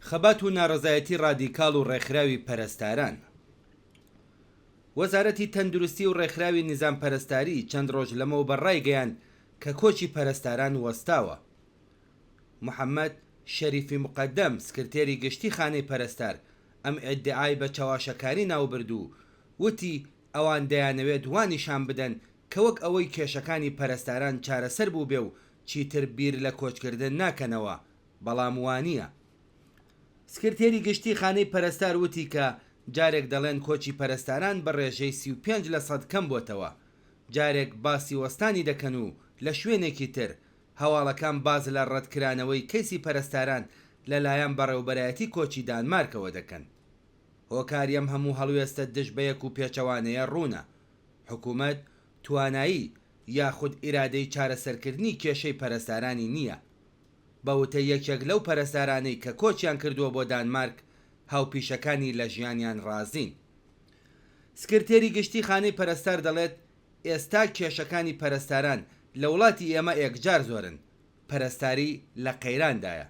خەبات و ناڕەزایەتی ڕادیکاڵ و ڕێکخراوی پەرستاران. وەزارەتی تەندروستی و ڕێکخراوی نیزام پەرستاری چەند ڕۆژ لەمەوبەر ڕایگەیاند کە کۆچی پەرستاران وەستاوە. محەمەد شەریفی موقەدەم سکرتێری گشتی خانەی پەرستار ئەم ئیدعای بە چەواشەکاری ناوبرد و وتی ئەوان دەیانەوێت وا نیشان بدەن کە وەک ئەوەی کێشەکانی پەرستاران چارەسەر بووبێ و چیتر بیر لە کۆچکردن ناکەنەوە، بەڵام وانییە. سکرتێری گشتی خانەی پەرستار وتی کە جارێک دەڵێن کۆچی پەرستاران بە ڕێژەی 35 لەسەد کەم بۆتەوە، جارێک باسی وەستانی دەکەن و لە شوێنێکی تر هەواڵەکان باس لە ڕەتکرانەوەی کەیسی پەرستاران لەلایەن بەڕێوبەرایەتی کۆچی دانمارکەوە دەکەن. هۆکاری ئەم هەموو هەڵوێستە دژ بەیەک و پێچەوانەیە ڕوونە، حکومەت توانایی یاخود ئیرادەی چارەسەرکردنی کێشەی پەرستارانی نییە. بە وتەی یەکێک لەو پەرستارانەی کە کۆچیان کردووە بۆ دانمارک، هاوپیشەکانی لە ژیانیان ڕازین. سکرتێری گشتی خانەی پەرستار دەڵێت، ئێستا کێشەکانی پەرستاران لە وڵاتی ئێمە ئێکجار زۆرن، پەرستاری لە قەیراندایە.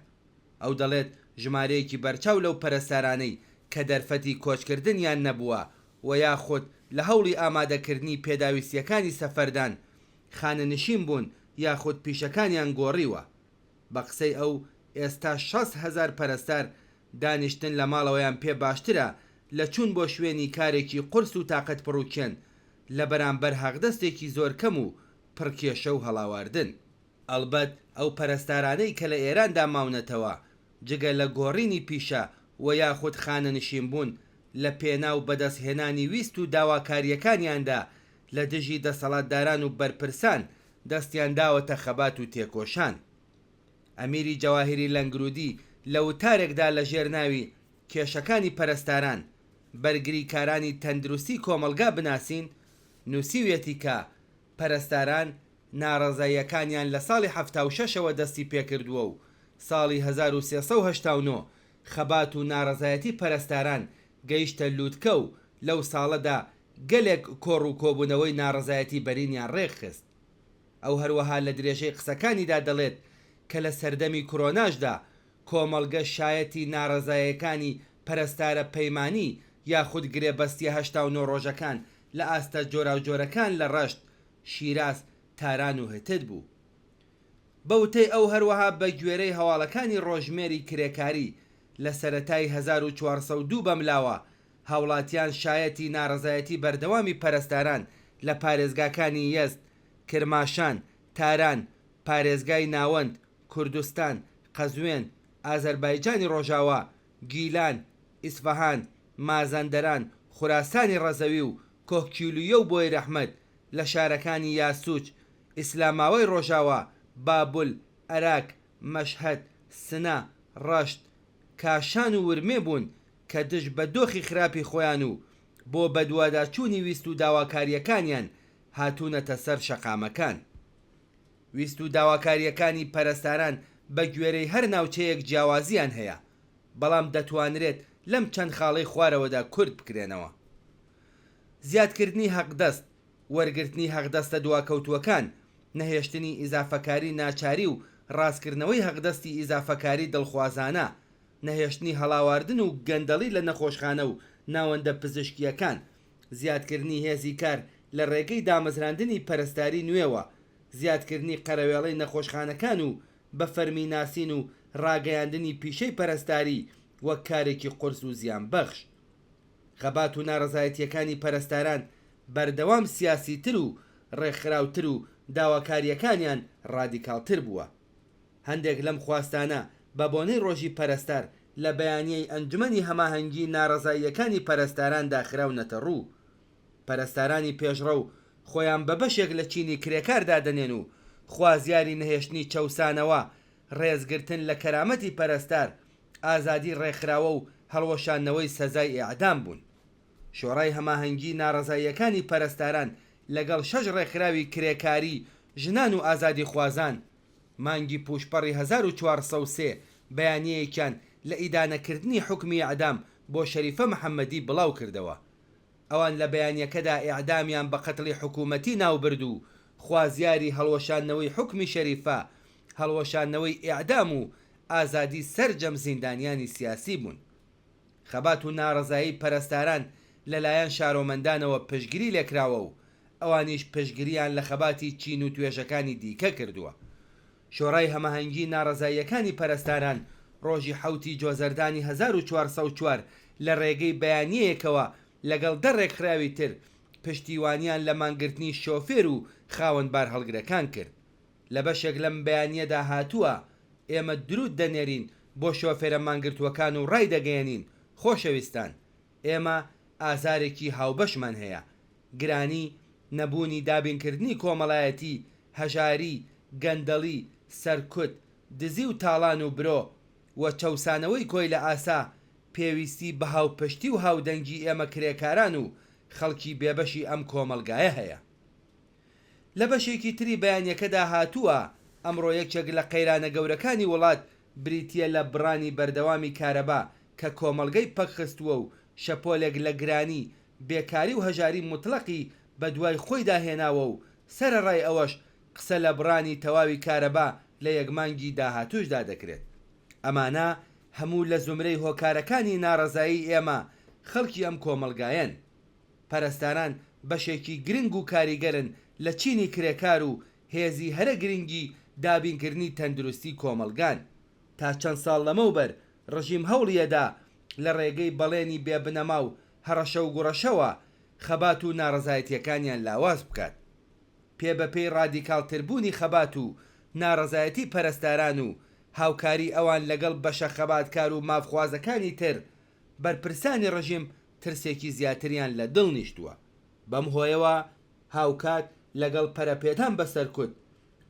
ئەو دەڵێت، ژمارەیەکی بەرچاو لەو پەرستارانەی کە دەرفەتی کۆچکردنیان نەبووە و یاخود لە هەوڵی ئامادەکردنی پێداویستییەکانی سەفەردان، خانەنشین بوون یاخود پیشەکانیان گۆڕیوە. بە قسەی ئەو، ئێستا 60,000 پەرستار دانیشتن لە ماڵەوەیان پێ باشترە لە چوون بۆ شوێنی کارێکی قورس و تاقەتپڕوکێن لە بەرامبەر حەقدەستێکی زۆر کەم و پڕ کێشە و هەڵاواردن. ئەڵبەت ئەو پەرستارانەی کە لە ئێراندا ماونەتەوە، جگە لە گۆڕینی پیشە و یاخود خانەنشین بوون، لە پێناو بەدەستهێنانی ویست و داواکارییەکانیاندا لە دژی دەسەڵاتداران و بەرپرسان دەستیان داوەتە خەبات و تێکۆشان. ئەمیری جەواهیری لەنگرودی لە وتارێکدا لە ژێر ناوی کێشەکانی پەرستاران، بەرگریکارانی تەندروستی کۆمەڵگا بناسین نووسیویەتی کە پەرستاران ناڕەزاییەکانیان لە ساڵی 76 ەوە دەستی پێکردووە و ساڵی 1389 خەبات و ناڕەزایەتی پەرستاران گەیشتە لووتکە و لەو ساڵەدا گەلێک کۆڕ و کۆبوونەوەی ناڕەزایەتی بەرینیان ڕێکخست. ئەو هەروەها لە درێژەی قسەکانیدا دەڵێت کە لە سەردەمی کرۆناشدا کۆمەڵگە شایەتی ناڕەزایەکانی پەرستارە پەیمانی یاخود گرێبەستیە 89 ڕۆژەکان لە ئاستە جۆراوجۆرەکان لە ڕەشت، شیراز، تاران و هتد بوو. بە وتەی ئەو هەروەها بە گوێرەی هەواڵەکانی ڕۆژژمێری کرێکاری لە سەرەتای 1402 بەملاوە هاوڵاتیان شایەتی ناڕەزایەتی بەردەوامی پەرستاران لە پارێزگاکانی یەزد، کرماشان، تاران، پارێزگای ناوەند، کوردستان، قەزوێن، ئازەربایجانی ڕۆژاوا، گیلان، ئیسفەهان، مازەندەران، خوراسانی ڕەزەوی و کۆهکیلویە و بۆیرەحمەد، لە شارەکانی یاسوج، ئیسلاماوای ڕۆژاوا، بابل، ئەراک، مەشهەد، سنە، ڕەشت، کاشان و ورمێ بوون کە دژ بە دۆخی خراپی خۆیان و بۆ بەدواداچوونی ویست و داواکارییەکانیان هاتوونەتە سەر شەقامەکان. ویست و داواکارییەکانی پەرستاران بە گوێرەی هەر ناوچەیەک جیاوازییان هەیە، بەڵام دەتوانرێت لەم چەند خاڵەی خوارەوەدا کورت بکرێنەوە. زیادکردنی هەقدەست، وەرگرتنی هەقدەستە دواکەوتووەکان، نەهێشتنی ئیزافەکاری ناچاری و ڕاستکردنەوەی هەقدەستی ئیزافەکاری دڵخوازانە، نەهێشتنی هەڵاواردن و گەندەڵی لە نەخۆشخانە و ناوەندە پزیشکییەکان، زیادکردنی هێزی کار لە ڕێگەی دامەزراندنی پەرستاری نوێوە، زیادکردنی قەرەوێڵەی نەخۆشخانەکان و بە فەرمی ناسین و ڕاگەیاندنی پیشەی پەرستاری وەک کارێکی قورس و زیانبەخش. خەبات و ناڕەزایەتییەکانی پەرستاران بەردەوام سیاسیتر و ڕێکخراوتر و داواکارییەکانیان ڕادیکاڵتر بووە. هەندێک لەم خواستانە بە بۆنەی ڕۆژی پەرستار لە بەیانیەی ئەنجومەنی هەماهەنگی ناڕەزاییەکانی پەرستاراندا خراونەتە ڕوو. پەرستارانی پێشڕەو خۆیان بە بەشێک لە چینی کرێکار دادەنێن و خوازیاری نەهێشتنی چەوسانەوە، ڕێزگرتن لە کەرامەتی پەرستار، ئازادی ڕێکخراوە و هەڵوەشاندنەوەی سەزای ئێعدام بوون. شۆڕای هەماهەنگی ناڕەزاییەکانی پەرستاران لەگەڵ شەش ڕێکخراوی کرێکاری، ژنان و ئازادیخوازان، مانگی پووشپەڕی 1403 بەیانیەیەکیان لە ئیدانەکردنی حوکمی ئێعدام بۆ شەریفە محەممەدی بڵاو کردەوە. ئەوان لە بەیانیەکەدا ئێعدامیان بە قەتڵی حکوومەتی ناو برد و خوازیاری هەڵوەشاندنەوەی حوکمی شەریفە، هەڵوەشاندنەوەی ئێعدام و ئازادی سەرجەم زیندانیانی سیاسی بوون. خەبات و ناڕەزایی پەرستاران لەلایەن شارۆمەندانەوە پشتگری لێکراوە و ئەوانیش پشتگریان لە خەباتی چین و توێژەکانی دیکە کردووە. شۆرای هەماهەنگی ناڕەزاییەکانی پەرستاران ڕۆژی حەوتی جۆزەردانی 1404 لە ڕێگەی بەیانیەیەکەوە لەگەڵ دە ڕێکخراوی تر پشتیوانیان لە مانگرتنی شۆفێر و خاوەن بارهەڵگرەکان کرد. لە بەشێک لەم بەیانیەدا هاتووە، ئێمە دروود دەنێرین بۆ شۆفێرە مانگرتووەکان و ڕایدەگەیەنین، خۆشەویستان، ئێمە ئازارێکی هاوبەشمان هەیە، گرانی، نەبوونی دابینکردنی کۆمەڵایەتی، هەژاری، گەندەڵی، سەرکوت، دزی و تاڵان و برۆ، و چەوسانەوەی کۆیلە ئاسا، پێویستی بە هاوپشتی و هاودەنگی ئێمە کرێکاران و خەڵکی بێبەشی ئەم کۆمەڵگایە هەیە. لە بەشێکی تری بەیانەکەدا هاتووە، ئەمڕۆ یەکێک لە قەیرانە گەورەکانی وڵات بریتییە لە بڕانی بەردەوامی کارەبا کە کۆمەڵگەی پەکخستووە و شەپۆلێک لە گرانی، بێکاری و هەژاری موتڵەقی بەدوای خۆیدا هێناوە و سەرەڕای ئەوەش قسە لە بڕانی تەواوی کارەبا لە یەک مانگی داهاتووشدا دەکرێت. ئەمانە هەموو لە زومرەی هۆکارەکانی ناڕەزایی ئێمە خەڵکی ئەم کۆمەڵگایەن. پەرستاران بەشێکی گرنگ و کاریگەرن لە چینی کرێکار و هێزی هەرە گرنگی دابینکردنی تەندروستی کۆمەڵگان. تا چەند ساڵ لەمەوبەر ڕژیم هەوڵیەدا لە ڕێگەی بەڵێنی بێ بنەما و هەڕەشە و گوڕەشەوە خەبات و ناڕەزایەتیەکانیان لاواز بکات. پێ بە پێی ڕادیکاڵتربوونی خەبات و ناڕەزایەتی پەرستاران و هاوکاری ئەوان لەگەڵ بەشە خەباتکار و مافخوازەکانی تر بەرپرسانی ڕژیم ترسێکی زیاتریان لە دڵ نیشتووە. بەم هۆیەوە هاوکات لەگەڵ پەرەپێدان بە سەرکوت،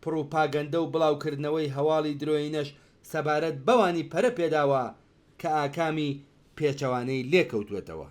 پڕوپاگەندە و بڵاوکردنەوەی هەواڵی درۆیینەش سەبارەت بەوانی پەرە پێداوە کە ئاکامی پێچەوانەی لێکەوتووەتەوە.